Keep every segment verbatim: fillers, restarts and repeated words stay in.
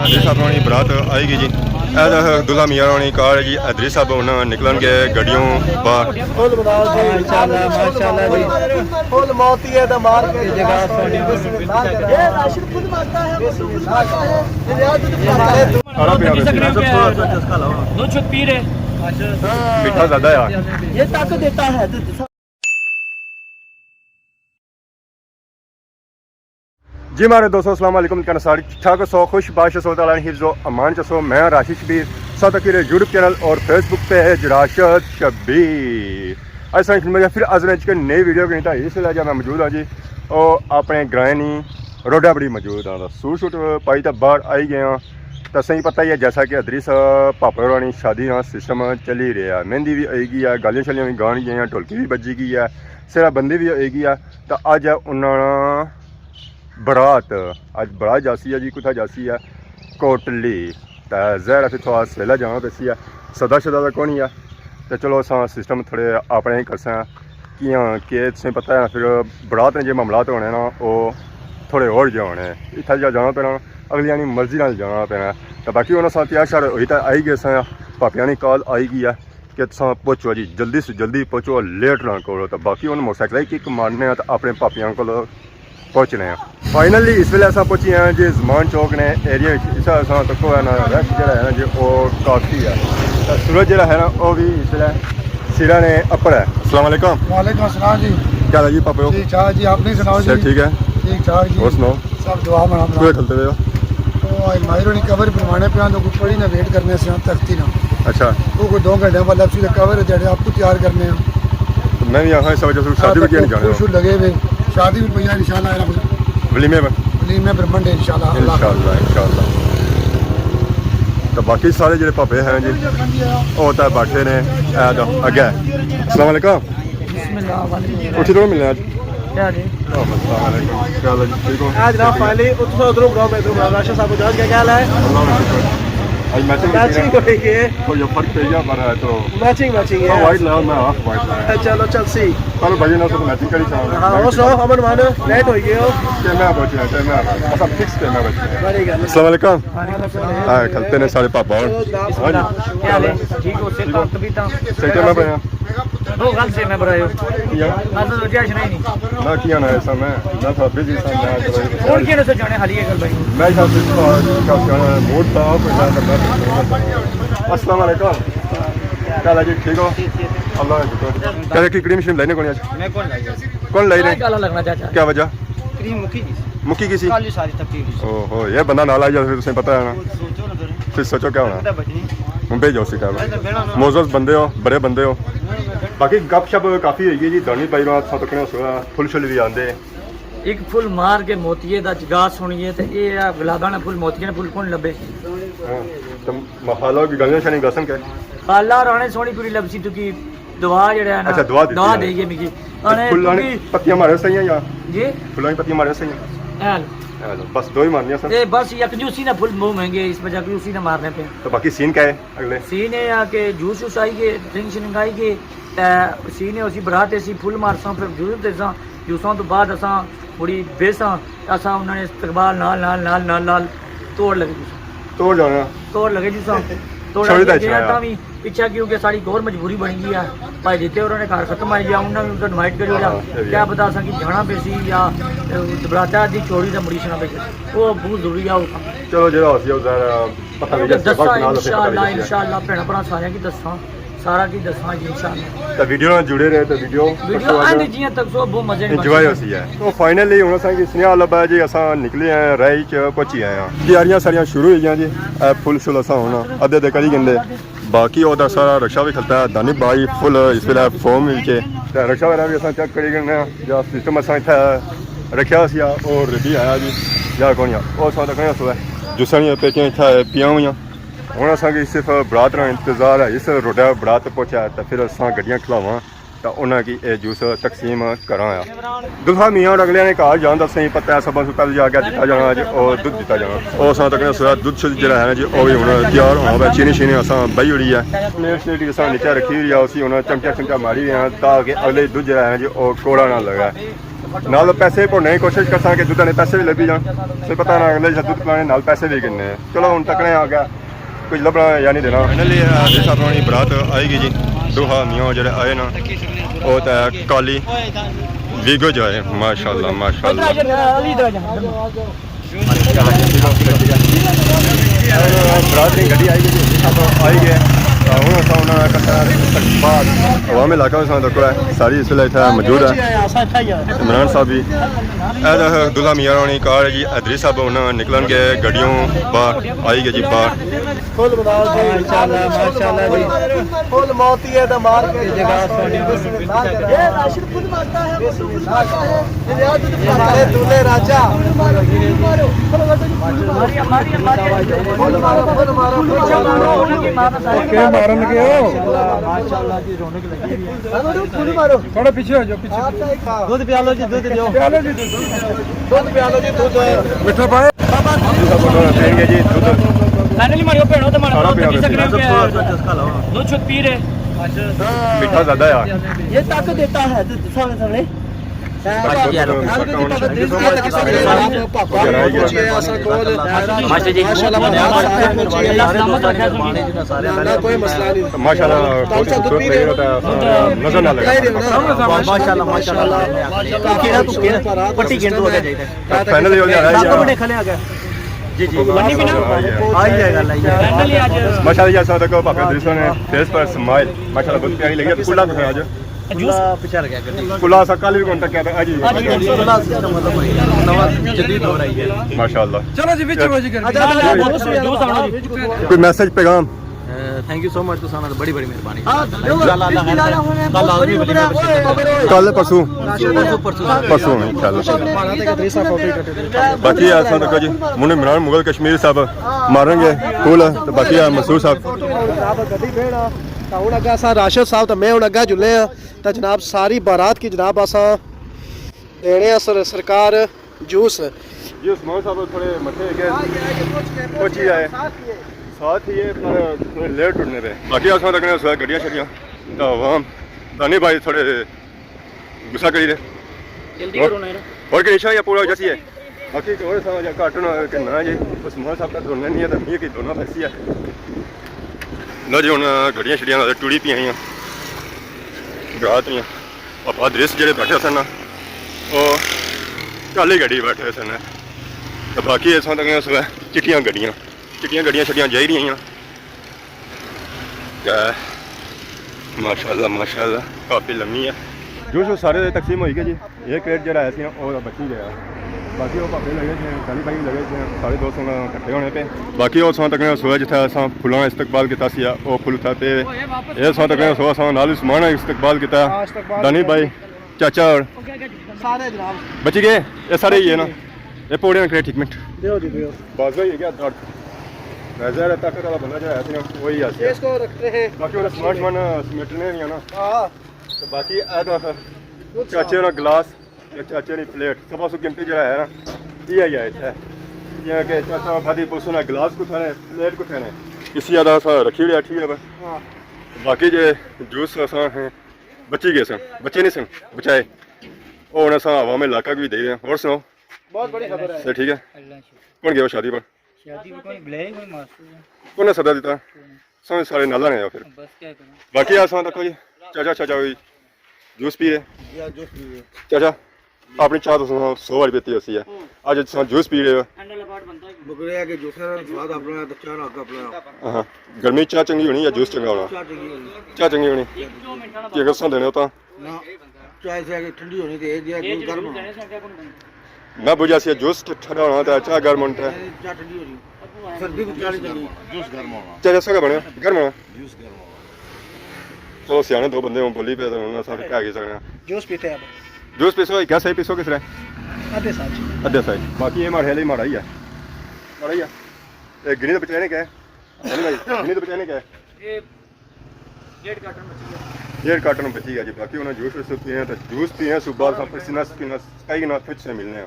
ادریس صاحب ہونی برات آئی گئی جی۔ اے دلہا میاں ہونی کار ہے جی۔ ادریس صاحب ہن نکلن گے گڈیوں باہر۔ فل بناؤ جی۔ ماشاءاللہ، ماشاءاللہ جی۔ فل موتی ہے تو مار کے جگہ سونی۔ بسم اللہ کرو۔ یہ راشن خود مانگتا ہے، وضو خود مانگتا ہے۔ یہ یاد خود مانگتا ہے۔ کھانا پینا بھی سی۔ دودھ شودھ پی رہے۔ میٹھا زیادہ ہے۔ یہ طاقت دیتا ہے۔ جی مہاڑے دوستو، السلام علیکم۔ کہنا سارے ٹھیک ٹھاک ہو سو، خوش باش ہو سو، تعالیٰ نے حفظ و امان چ سو۔ میں راشد شبیر، ساتھ اکیرے یوٹیوب چینل اور فیس بک پیج راشد شبیر۔ ایسا ہی میں پھر از نے چکے نئی ویڈیو کے نیتا اس ویلے جا میں موجود ہاں جی، او اپنے گرائیں نی روڈا بڑی موجود ہاں۔ سوٹ شوٹ پائی تے باہر آئی گئے ہاں۔ تے سہی پتہ ہی ہے جیسا کہ ادریس پاپے ہورانی شادی نا سسٹم چلی رہیا ہے، مہندی بھی آئی گئی ہے، گالیاں شالیاں بھی گان گئے ہیں، ڈھولکی بھی بجی گئی ہے، سیرا بندی بھی آئی گئی ہے۔ تے اج ہے انہاں نا برات، اج برات جاسی ہے جی، کتھا جاسی ہے؟ کوٹلی۔ تے ظاہر ہے پھر تھوڑا سویلا جانا پیسی ہے، سدا شدا تے کونی ہے۔ تے چلو اساں سسٹم تھوڑے اپنے ہی کرساں، کیاں کہ تسیں پتہ ہے پھر برات نے جے معاملات ہونے نا، او تھوڑے ہور جے ہونے۔ اتھا جا جانا پینا، اگلیاں نی مرضی نال جانا پینا۔ تے باقی ہن اساں تیار شیار ہوئی تے آئی گئے ساں، پاپیاں نی کال آئی گئی ہے کہ تساں پہنچو جی، جلدی سے جلدی پہنچو، لیٹ نہ کرو۔ تے باقی ہن موٹر سائیکل ہی کک مارنے آں تے اپنے پاپیاں کول پہنچنے آں۔ فائنلی اس ویلے اساں پہنچی آئے جی زمان چوک نے ایریا وچ۔ اس ویلے اساں تکو ہے نا، رش جڑا ہے نا جی، او کافی ہے۔ تے سورج جڑا ہے نا، او بھی اس ویلے سرا نے اپر ہے۔ السلام علیکم۔ وعلیکم السلام جی۔ کیا حال ہے جی پاپے ہو؟ ٹھیک ٹھاک جی، آپ نہیں سناؤ جی؟ صحت ٹھیک ہے؟ ٹھیک ٹھاک جی۔ اور سناؤ؟ سب دعا منا۔ کیوں کھلتے پے ہو؟ او آج ماہر ہونی کور بنوانے پیا، تو کوئی پڑھی نہ ویٹ کرنے سے تک تھی نا۔ اچھا۔ وہ کوئی دو گھنٹے بعد لپسی تے کور جڑے آپ کو تیار کرنے ہیں۔ میں بھی آخا اس وجہ سے شادی بھی کیا نہیں جانے خوش لگے ہوئے۔ شادی بھی پہ انشاءاللہ۔ ولیمے پر؟ ولیمے پر منڈے انشاءاللہ، اللہ انشاءاللہ، انشاءاللہ۔ تو باقی سارے جڑے پاپے ہیں جی، او تے بیٹھے نے، اے دا اگے۔ السلام علیکم۔ بسم اللہ، وعلیکم السلام۔ اٹھی تو ملنے آج۔ کیا جی؟ السلام علیکم۔ کیا حال ہے جی؟ ٹھیک ہو؟ آج جناب فائنلی اتھوں ادھروں بلاؤ، میں ادھروں بلاؤ، راشد صاحب کو جان کیا حال ہے؟ اللہ کا شکر۔ آج میچنگ میچنگ ہوئی ہے۔ کوئی فرق پہ گیا پر ہے تو میچنگ میچنگ ہے۔ وائٹ لایا، میں ہاف وائٹ لایا۔ چلو چل سی۔ چلو بھائی، نہ تو میچنگ کری سا۔ ہاں، ہو سو امن مان، لیٹ ہوئی گئے ہو۔ ٹائم میں بچے ہیں، ٹائم میں۔ بس اب فکس ٹائم میں بچے ہیں۔ بڑی گل۔ السلام علیکم۔ وعلیکم السلام۔ ہاں، کھلتے نے سارے پاپا اور۔ بسم اللہ۔ کیا حال ہے؟ ٹھیک ہو؟ صحت تندرست؟ صحیح ٹائم میں پہ ہیں۔ دو گل سے میں برائے ہو۔ کیا؟ میں تو سوچا اچھنا ہی نہیں۔ میں کیا نہ ایسا میں، میں تھوڑا بزی سا، میں چلو کون کیا نہ سوچانے حالی ہے گل بھائی؟ میں شاید اس کا، کا جانا موڈ تھا، کوئی نہ کرنا۔ السلام علیکم۔ کیا حال ہے جی؟ ٹھیک ہو؟ اللہ کا شکر۔ کیا کی کریم شریم لائی نے کون آج؟ میں کون لائی؟ کون لائی نے؟ کیا لگنا چاچا؟ کیا وجہ؟ کریم مکی گئی سی۔ مکی گئی سی؟ کل ہی ساری تقریر ہوئی سی۔ او ہو، یہ بندہ نال آ جائے پھر تسیں پتہ ہے نا۔ سوچو نا پھر۔ پھر سوچو کیا ہونا۔ بندہ بچنی۔ ہن بھیجو سی ٹائم۔ میں تو بہنا نا۔ معزز بندے ہو، بڑے بندے ہو۔ باقی گپ شپ کافی ہوئی گئی جی، دانی پائی رہا، تھا تو کہنا سویا، پھل شل بھی آندے۔ ایک پھل مار کے موتیے دا جگا سنیے تے اے آ گلاباں نا پھل، موتیاں نا پھل کون لبے؟ ہاں، تے ماحولہ کی گلیاں شالیاں گسن کے؟ خالہ رانے سونی پوری لبسی تو کی دعا جڑا ہے نا، اچھا، دعا دیتی دعا ہے۔ دے گئے مکی۔ تے آنے پھلاں نی پتیاں مارے سہی ہیں یا؟ جی؟ پھلاں نی پتیاں مارے سہی ہیں؟ اے لو۔ اے لو، بس دو ہی مارنیاں سن۔ اے بس یک جوسی نا پھل بہت مہنگے، اس وجہ کہ اسی نے مارنے پے۔ تو باقی سین کیا ہے اگلے؟ سین اے آ کہ جوس جوس آئی گئے، ڈرنک شرنک آئی گئے، تے سین اے اسی برات اے سی پھل مارساں، پھر جوس دیساں، جوساں تو بعد اساں مڑی بیساں، اساں انہاں نے استقبال نال، نال، نال، نال، نال توڑ لگے جوساں۔ توڑ جانا۔ توڑ لگے جوساں۔ توڑ چھوڑی لگے دا گئے اچھا۔ تاں وی پچھا کیونکہ ساڑی ایک اور مجبوری بنی گئی ہے، بھائی جتے ہوراں نے گھر ختم آئی گیا، انہاں نے انوائٹ کری اوڑیا۔ ہاں، صحیح ہے۔ کیا پتہ اساں کی جانا پیسی یا، اے، براتا دی چھوڑی تے مڑی شنا پیسی۔ او بہت ضروری ہے او کم۔ چلو جیڑا ہوسی او ظاہر پتہ لگی جاسی، دساں وقت نال اسے پتہ انشاءاللہ، لگی جاسی۔ انشاءاللہ بھیناں بھرا ساریاں کی دساں، سارا کی دساں جی انشاءاللہ۔ تے ویڈیو نال جڑے رہے تے ویڈیو ویڈیو اینڈ جیاں تک سو بہت مزے انجوائے ہوسی ہے۔ تو فائنلی ہن اساں کی سنیہا لبھا جی، اساں نکلے ہیں، راہ اچ پہنچی آئے ہیں۔ تیاریاں ساریاں شروع ہوئی گیاں جی، اے پھل شل اساں ہن ادھے ادھے کری گھندے۔ باقی او دا سارا رکشہ وی کھلتا ہے، دانی بھائی فل اس ویلے فارم وچ ہے۔ تے رکشہ وغیرہ وی اساں چیک کری گھننے آں، جا سسٹم اساں اتھے رکھیا سی، او ریڈی آیا جی، یا کون یا، او ساں تکنے سو ہے۔ جوساں نی پیٹیاں اتھے پیاں ہویاں۔ ہن اساں کی صرف برات نا انتظار ہے، اس روڈا برات پہنچا تے پھر اساں گڈیاں کھلاواں۔ تاں انہاں کی اے جوس تقسیم کراں آ۔ دلہا میاں اور اگلے نے گھر جان دا سہی پتہ ہے، سبھاں سوں پہلے جا کے دتا جانا جی، اور دودھ دتا جانا۔ اور اساں تکنے سویا دودھ شودھ جڑا ہے جی، او وی ہن تیار ہونا پیا، چینی شینی اساں بئی ہوڑی ہے۔ پلیٹ شلیٹ اساں نیچے رکھی ہوئی ہے، اسی ہن چمچا شمچا ماری رہے ہیں تاکہ اگلے دودھ جڑا ہے جی، او کوڑا نہ لگا۔ نال پیسے بھرنے کی کوشش کرساں کہ دودھ نے پیسے بھی لبھی جان۔ سے پتہ نہ اگلے جس دودھ پلانے نال پیسے بھی گھننے ہیں۔ چلو ہن تکنے آ گیا کچھ لبھنا یا نہیں دینا۔ فائنلی حاجی صاحب ہونی برات آئی گئی جی۔ دوہا میاں جڑے آئے نا، او تے کالی ویگو جو ہے، ماشاءاللہ، ماشاءاللہ۔ برات نی گڈی آئی گئی، آئی گئے۔ ہن اساں انہاں نا کرنا استقبال۔ عوام علاقہ اساں تک ہے، ساری اس ویلے اتھے موجود ہے۔ عمران صاحب بھی۔ اے تے دلہا میاں ہونی کار ہے جی، ادریس صاحب ہن نکلن گے، گڈیوں باہر آئی گئے جی باہر۔ فل بناؤ جی۔ ماشاءاللہ، ماشاءاللہ جی۔ فل موتی ہے تے مار کے جگہ سونی۔ بسم اللہ کرو۔ یہ راشد خود مارتا ہے، مزدور خود مارتا ہے۔ یہ یاد خود مارتا ہے۔ دولے راجا۔ فل مارو، فل مارو، فل مارو۔ اوکے، مارن گئے ہو۔ ماشاءاللہ جی، رونق لگی ہوئی ہے۔ فل مارو۔ تھوڑا پیچھے ہو جاؤ، پیچھے۔ دودھ پیالو جی، دودھ دیو۔ پیالو جی، دودھ۔ دودھ پیالو جی، دودھ۔ میٹھا پائے؟ دودھ پین گیا جی، دودھ۔ فائنلی ماڑیو بھینو تے ماڑا سارا دودھ پیالو پی سکنے ہو کہ دودھ شودھ پی رہے۔ میٹھا زیادہ آ۔ یہ طاقت دیتا ہے، تو سامنے سامنے۔ ماشاءاللہ، ماشاءاللہ، کوئی مسئلہ نہیں۔ ماشاءاللہ، نظر نہ لگا۔ ماشاءاللہ، ماشاءاللہ۔ پٹی گھن دو۔ فائنلی ہو گیا ہے۔ جی، جی۔ آ ہی جائے گا، آ ہی جائے گا۔ فائنلی آج ماشاءاللہ، یہ ساتھ کو پاپا درسوں نے فیس پر سمائل۔ ماشاءاللہ، بہت پیاری لگی۔ کھلا کتنا آج؟ جوس؟ کھلا پچھا لگا گڈی۔ کھلا سا کل بھی کون تک کیا تھا؟ آج ہی۔ آج ہی۔ کھلا سسٹم مطلب ہے۔ نواں جدید ہو رہی ہے۔ ماشاءاللہ۔ چلو جی، وچ بازی کر۔ جوس، جوس آنا جی۔ کوئی میسج، پیغام؟ تھینک یو سو مچ، تساں نال بڑی بڑی مہربانی۔ انشاءاللہ اللہ خیر کرے۔ کل لازمی ولیمہ پہ شرکت کریں۔ کل پرسوں؟ پرسوں، پرسوں۔ پرسوں انشاءاللہ۔ باقی ہے اساں تک جی، منہ عمران مغل کشمیر صاحب مارن گے کل، تو باقی ہے منصور صاحب۔ ہن اگے اساں راشد صاحب تے میں ہن اگے جلے ہاں۔ تے جناب ساری بارات کی جناب اساں دینے آ سر-، سرکار جوس۔ جی عثمان صاحب تھوڑے مٹھے کے پہنچی آئے۔ ساتھ ہی ہے، پر تھوڑے لیٹ اٹھنے پہ۔ باقی اساں تکنے اس وقت گڈیاں شڈیاں۔ تو عوام، دانی بھائی تھوڑے غصہ کری دے۔ جلدی کرو نا یار۔ اور کہ نشا یا پورا جیسی ہے۔ باقی اور سا یا کاٹن کہ نہ جی، عثمان صاحب کا دھونا نہیں ہے تو میر کی دھونا پیسی ہے۔ لو جی، ہن گڈیاں شڈیاں ٹوڑی پیاں ہوئیاں۔ برات نیاں۔ پاپا درس جڑے بیٹھے سن نا، او کالی گڈی بیٹھے سن۔ تے باقی اساں تک اس ویلے چٹیاں گڈیاں، چٹیاں گڈیاں شڈیاں جائی رہیاں۔ تے ماشاءاللہ، ماشاءاللہ، کافی لمبی ہے۔ جوس سارے تقسیم ہوئی گئے جی۔ ایک کریٹ جڑا ہے سی نا، او بچی گیا۔ باقی او پاپے لگے تھے، سالی بھائی لگے تھے، سارے دوست انہاں کٹھے ہونے پہ۔ باقی او ساں تک سویا جتھا اساں پھلاں استقبال کیتا سی، او پھل اتھا پہ۔ اے ساں تک سویا ساں نال عثمان استقبال کیتا۔ ہاں، استقبال دانی کیتا۔ بھائی، چاچا اور سارے جناب۔ بچی گئے؟ اے سارے ہی ہے نا؟ بچی گئے۔ اے پوڑے کریٹ، ایک منٹ۔ دیو جی، دیو۔ بس بھائی، کیا درد؟ میں ظاہر ہے طاقت والا بندہ جو ہے سی نا، وہی ہے سی۔ اس کو رکھتے ہیں۔ باقی انہاں سامان شمان سمیٹنے نہیں ہے نا۔ ہاں۔ تو باقی اے تو چاچے نا گلاس۔ اے چاچے نی پلیٹ، سب سو قیمتی جڑا ہے نا، یہ ہے اتھے۔ جیاں کہ چاچا کھادی پوسو نا گلاس کتھے نے، پلیٹ کتھے نے، اسی آدھا سا رکھی ہوئی اٹھی ہے بس۔ ہاں۔ باقی جے جوس اساں ہیں، بچی گئے سن، بچے نہیں سن، بچائے۔ او ہن اساں عوام علاقہ کو بھی دے رہے ہیں۔ اور سناؤ؟ بہت بڑی خبر ہے۔ سب ٹھیک ہے؟ اللہ شکر۔ کون گیا شادی پر؟ شادی پر کوئی بلے ہی کوئی ماسٹر ہے۔ کون نے سدا دیتا؟ سارے، سارے نالا نے آ پھر۔ بس کیا کروں؟ باقی آ ساں تکو جی، چاچا، چاچا ہوئی جوس پی رہے۔ جی ہاں، جوس پی رہے۔ چاچا، اپنی چاہ تو سو، سو بار پیتی ہوسی ہے۔ ہوں۔ اج ساں جوس پی رہے ہو۔ اینڈ والا پارٹ بنتا ہے۔ مگر یہ ہے کہ جوس کا سواد اپنا ہے، تو چاہ کا اپنا ہے۔ ہاں، گرمی چاہ چنگی ہونی یا جوس چنگا ہونا؟ چاہ چنگی ہونی۔ چاہ چنگی ہونی۔ ایک دو منٹ والا کہ اگر ساں دینے ہوتا۔ نہ، چاہ سے کہ ٹھنڈی ہونی تے یہ جوس گرم ہونا۔ میں بوجھا سی جوس ٹھنڈا ہونا تے چاہ گرم ہونا تے۔ نہیں، چاہ ٹھنڈی ہونی۔ سردی کو چاہ نہیں چنگی۔ جوس گرم ہونا۔ چاہ جیسا کہ بنے، گرم ہونا۔ جوس گرم ہونا۔ چلو سیانے دو بندے ہوں بولی پہ تو انہاں سب کہہ کے سکنا۔ جوس پیتے ہیں اب۔ جوس پیسو، کیا صحیح پیسو کس طرح؟ ادھے سال۔ ادھے سال۔ باقی یہ ماڑے ہی ماڑا ہی ہے۔ ماڑا ہی ہے۔ یہ گنی تو بچانے کیا ہے؟ نہیں بھائی، گنی تو بچانے کیا ہے؟ یہ ڈیڑھ کارٹن بچی گیا۔ ڈیڑھ کارٹن بچی گیا جی، باقی انہاں جوس ویسے پیے ہیں، تے جوس پیے ہیں، صبح اساں پسینہ سکینہ سکائی نال فٹ سے ملنے ہیں۔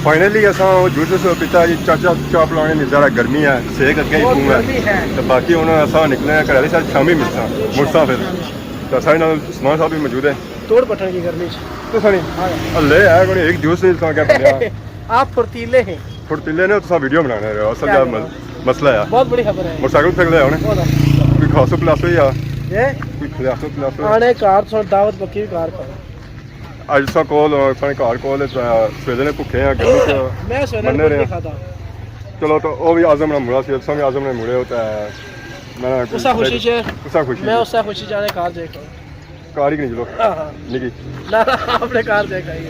فائنلی اساں او جوس ویسے پیتا جی، چاچا چاہ پلانے نی ذرا گرمی ہے، سیک اگے ہی بہت پوں ہے۔ گرمی ہے۔ تے باقی ہن اساں نکلے ہیں گھر والی ساتھ، شامی ملساں، مڑساں پھر۔ تے ساڑے نال عثمان صاحب بھی موجود ہے۔ توڑ پٹھن کی گرمی چ۔ تو سنی ہلے ہے کوئی ایک جوس نہیں، تساں کیا بنیا؟ آپ پھرتیلے ہیں۔ پھرتیلے نے، تساں ویڈیو بنانے رہے ہو، اصل کیا جا کرنا؟ مس-، مسئلہ ہے۔ بہت بڑی خبر ہے۔ موٹر سائیکل تھک لیا ہونے؟ بہت اچھا۔ کوئی خاصو پلاسو یا؟ اے؟ کوئی خاصو پلاسو؟ آنے کار سن دعوت پکی کار پر۔ اج سا کول، سانے کار کول، سویرے نے بھکھے ہیں، گرمی چ میں سویرے نے مننے کچھ رہے نہیں ہیں۔ کھادا۔ چلو تو او بھی اعظم نے مڑا سی، اساں بھی اعظم نے مڑے ہو تے میں اسا خوشی چ، اسا خوشی میں چ۔ اسا خوشی چ آنے کار جائے کھاؤ۔ کار ہی نہیں چلو۔ ہاں، ہاں۔ نکی۔ نہ، نہ، اپنے کار جائے کھائی۔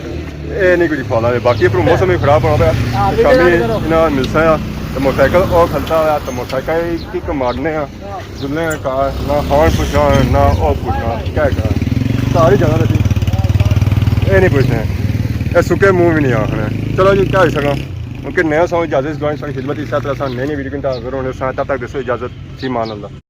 اے نہیں کچھ پالا ہے، باقی پر موسم ہی خراب ہونا پیا۔ ہاں، شامی ویڈیو نہ کرو۔ انہاں ملسا ہے، تو موٹر سائیکل او کھلتا ہوا، تو موٹر سائیکل کی کماڑنے ہیں۔ ہاں۔ جلنے ہیں کار، نہ خان پوچھنا، نہ او پوچھنا، کیا کرنا؟ کار ہی جانا سی۔ اے نہیں پوچھنے۔ اے سکے منہ بھی نہیں آخنے۔ چلو جی، کیا ہو سکنا؟ کیونکہ نیا سال اجازت اس دوران ساری خدمت اس طرح سے نئی نئی ویڈیو کنتا حاضر ہونے ساں، تب تک دسو اجازت، فی امان اللہ۔